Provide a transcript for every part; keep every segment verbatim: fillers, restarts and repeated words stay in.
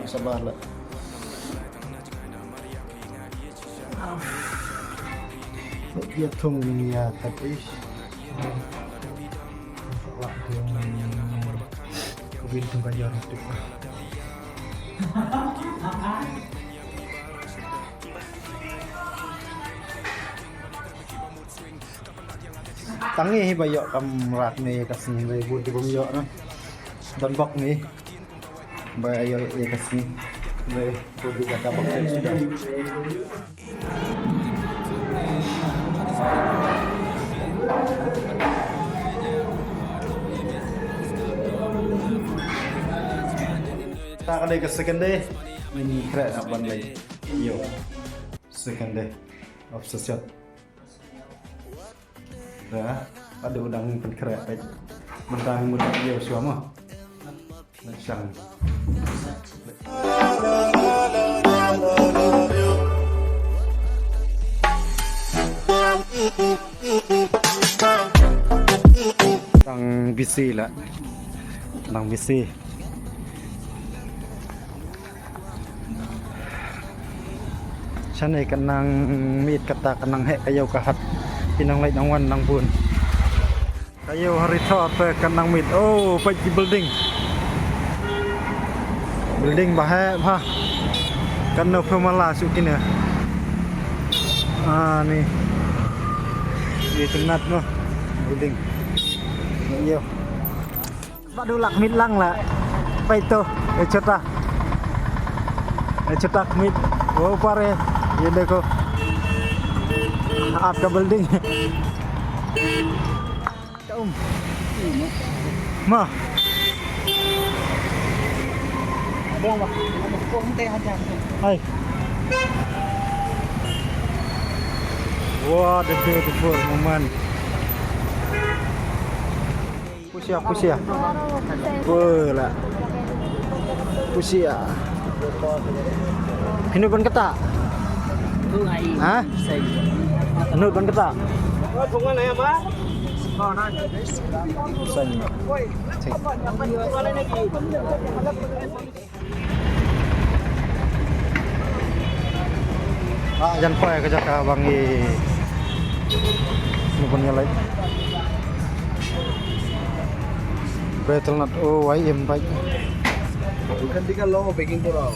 Sabar lah. Ïa thung ïa tat ish. Lah thung. Ko bin thung ka ïa tu. Tang ngi hi ba ïoh kam rat ngi ka sngi ba bun tu bym ïoh na. Don bok ngi. Ba ïoh ïa ka sngi. Ba bun tu ka bok tu suda. Ta ka dei ka second day. Ngi khreh ban leit ïoh. Second day of session. Da, padu dang pynkhreh peit. Mynta ngi mut ïa shuwa mo. Leit shang. Dang busy la. Dang busy. Shane ka nang miet kata ka nang heh ka ïew ka hat. Ki nang leit nang wan nang bun. Ka ïew ha ri thor te ka nang miet. Oh, peit ki building. Building ba heh bha. Kan no phe mala shu kine. Ah, ni. Ni tynat no. Building. Ni ïew. Ba du lak mit lang la. Peit to, eh, chota. Eh, chota mit. Oh, pare. Ye dekho. Aap ka building. Ka um. Ma. Hai. What a beautiful moment. Push up, push up. Wala. Push up. Kinu ban kata? Ha? Kinu ban kata? Sanya. Ah, jan poi ka jaka ba ngi. Ngi pun ngi lai. Betel nat o wai im bai. Bukan tiga lo baking pura.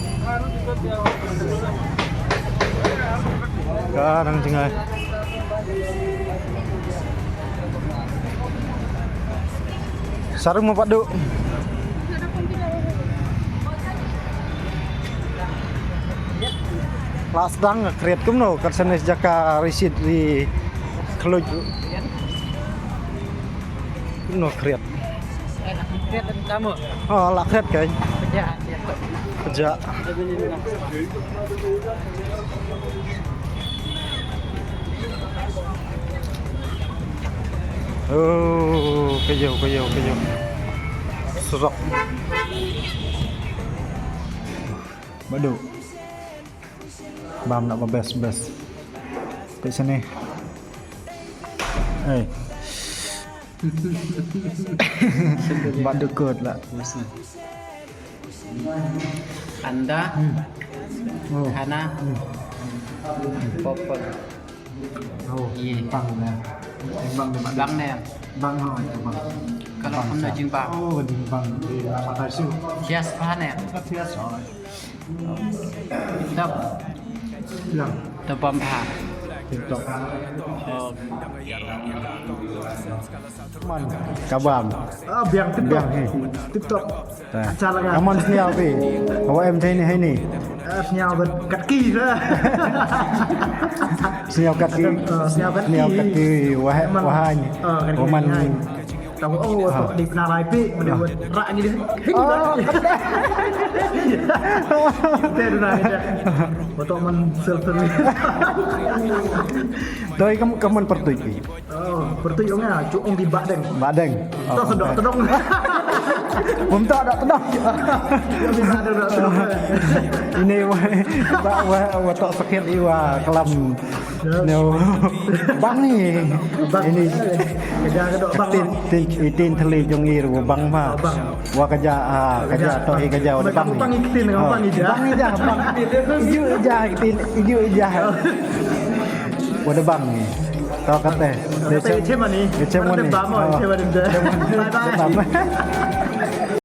Ka dang jngai. Sarum ma padu. Last dang kriat kumno, kat sana jaka risit di keluj. Kumno kriat. Oh, la kriat kai. Pejak. Oh, kayo, kayo, kayo. Surok. Badu. Bam nak best, best. Pek sini. Eh. Badu kot lah. Anda. Hmm. Oh. Hana. Hmm. Popol. Oh, iya. Bang ne. Bang ne, Bang. Bang ne. Bang, oh, iya, Bang. Kalau kamu jingbang. Oh, jingbang. Iya, apa kasu? Thias apa ne? Thias, oh. Tap. Yang. Tap bang ha. Tip top. Oh. Man, kabam. Ah, biang tip top. Biang, eh. Tip top. Acha laga. Aman sniaw phi. Hawa em thei ni hai ni. Ah, sniaw kat ki sa. Sniaw kat ki. Ah, sniaw kat ki. Sniaw kat ki. Wah, wah. Aman. Ah, kat ki. Aman. Tahu, oh, ah. Di pernah lai phi, di rak ni. Oh, kat. Kita dah nak kita. Betul man self. Doi kam, kam man pertui phi. Oh, pertui ong ya, cu ong di Bahdeng. Bahdeng. Oh. Tok sedok, sedok. Bym toh da tdong. Ine wa, wa, wa, wa toh sakhiat i wa klam. No. Bang ni. Bang. Ini. Ka ja ka doh bang. Tin, tin, i tin thli jong i ruh bang ma. Bang. Wa ka ja, ah, ka ja toh i ka ja wa bang. Bang i ktien, bang i ja. Bang i ja, bang. Ju i ja, i tin, ju i ja. Wa da bang ni. Toh kate. Kate chem ni. Chem ni. Bang mo, chem ni. Bye bye.